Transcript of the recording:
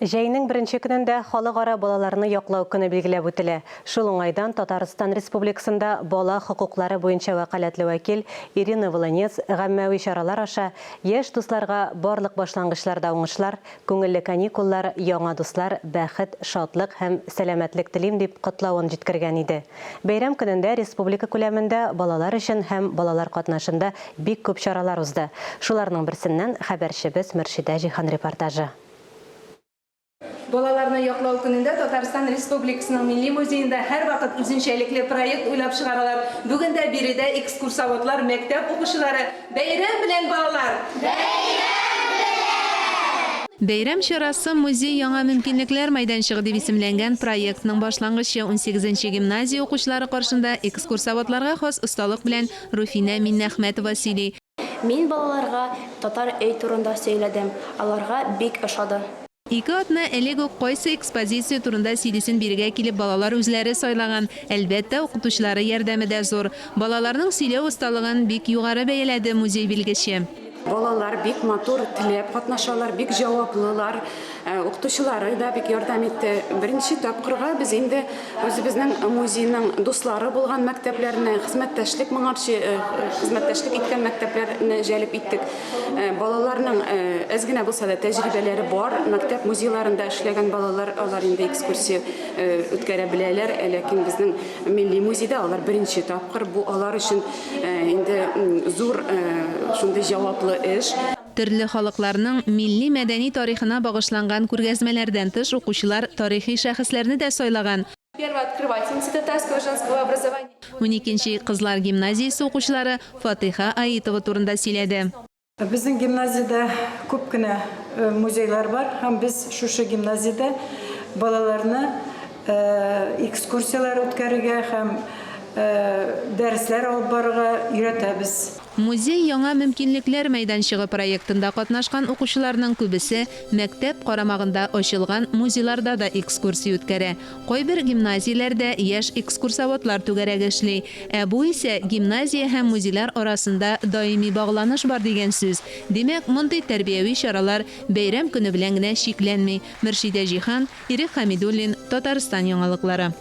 Җәйнең беренче көнендә Халыкара балаларны яклау көне билгеләп үтелә. Шул уңайдан Татарстан Республикасында бала хокуклары буенча вәкаләтле вәкил Ирина Волынец гаммәви чаралар аша яшь дусларга барлык башлангычларда уңышлар, күңелле каникуллар, яңа дуслар, бәхет, шатлык һәм сәламәтлек телим дип котлавын җиткергән иде. Бәйрәм көнендә республика күләмендә балалар өчен һәм балалар катнашында бик күп чаралар узды. Шуларның берсеннән хәбәрчебез Мөршидә Җиһан репортажы. Балаларны яклау көнендә Татарстан Республикасының Милли музеенда һәрвакыт үзенчәлекле проект уйлап чыгаралар. Бүген дә биредә экскурсоводлар, мәктәп укучылары Бәйрәм белән, балалар! Бәйрәм белән! Бәйрәм чарасы Музей яңа мөмкинлекләр мәйданчыгы дип исемләнгән проектның башлангычы. Унсигезенче гимназия укучылары каршында экскурсоводларга хас осталык белән Руфинә Миннәхмәтова сөйли. Мин балаларга татар өй турында сөйләдем, аларга бик ошады. Ике атна элек үк кайсы экспозиция турында сөйлисен бирегә килеп балалар үзләре сайлаган. Әлбәттә, укытучылары ярдәме дә зур. Балаларның сөйләү осталыгын бик югары бәяләде музей белгече. Балалар бик матур теләп катнашалар, бик җаваплылар. Укытучылары да бик ярдәм итте. Беренче тапкырга без инде Үзебезнең музейның дуслары булган мәктәпләрне, хезмәттәшлек моңарчы хезмәттәшлек иткән мәктәпләрне җәлеп иттек. Балаларның әз генә булса да тәҗрибәләре бар. Мәктәп музейларында эшләгән балалар, алар инде экскурсия үткәрә беләләр, ләкин безнең милли музейда алар беренче тапкыр. Бу алар өчен инде зур шундый җаваплы эш. Төрле халыкларның милли-мәдәни тарихына багышланган күргәзмәләрдән тыш укучылар тарихи шәхесләрне дә сайлаган. Первооткрывательница татарского женского образования. Уникенче кызлар гимназиясе укучылары Фатыйха Аитова турында сөйләде. Безнең гимназиядә күп кенә музейлар бар һәм без шушы гимназиядә балаларны экскурсияләр үткәрергә һәм дәресләр алып барырга өйрәтәбез. Музей яңа мөмкинлекләр мәйданчыгы проектында катнашкан укучыларның күбесе мәктәп карамагында ачылган музейларда да экскурсия үткәрә. Кайбер гимназияләрдә яшь экскурсоводлар түгәрәге эшли. Ә бу исә гимназия һәм музейлар арасында даими багланыш бар дигән сүз. Димәк, мондый тәрбияви чаралар бәйрәм көне белән генә чикләнми. Мөршидә Җиһан, Ирек Хәмидуллин, Татарстан яңалыклары.